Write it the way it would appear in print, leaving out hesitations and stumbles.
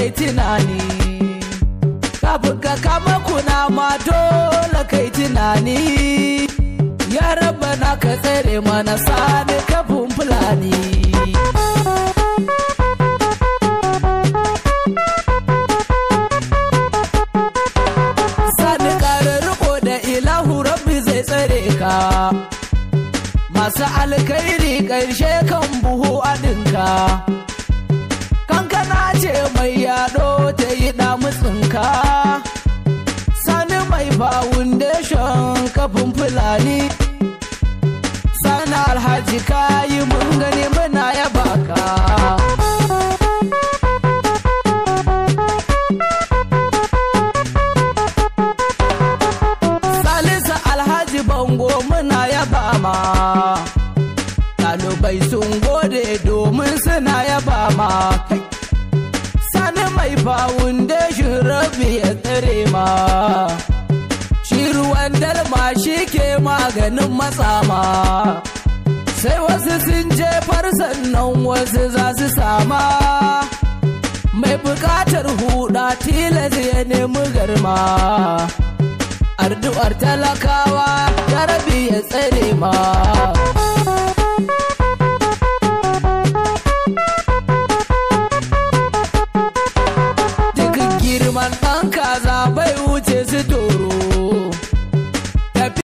kai tunani. Kafin ka kama kunama dole kai tunani. Ya raba na ka tsere mana Sani Kafin Fulani. Sani ƙara riko da ilahu rabbi zai tsare ka. Masu alkhairi ƙarshe kan buhu adinka. Kankana ce mai yaɗo ta yi ɗamutsinka. Sani mai foundation Kafin Fulani. Sani Alhaji kayi mun gani muna yaba ka. Salisu Alhaji Bango muna yaba ma. Ɗalibai sun gode domin suna yaba ma. Kai. Sani mai foundation rabi ya tsare ma. Shi ruwan dalma shi ke maganin matsama. Sai wasu sun jefar sannan wasu za su sama. Mai bukatar huda tilas ya nemi garma. Addu'ar talakawa ya rabi ya tsare ma.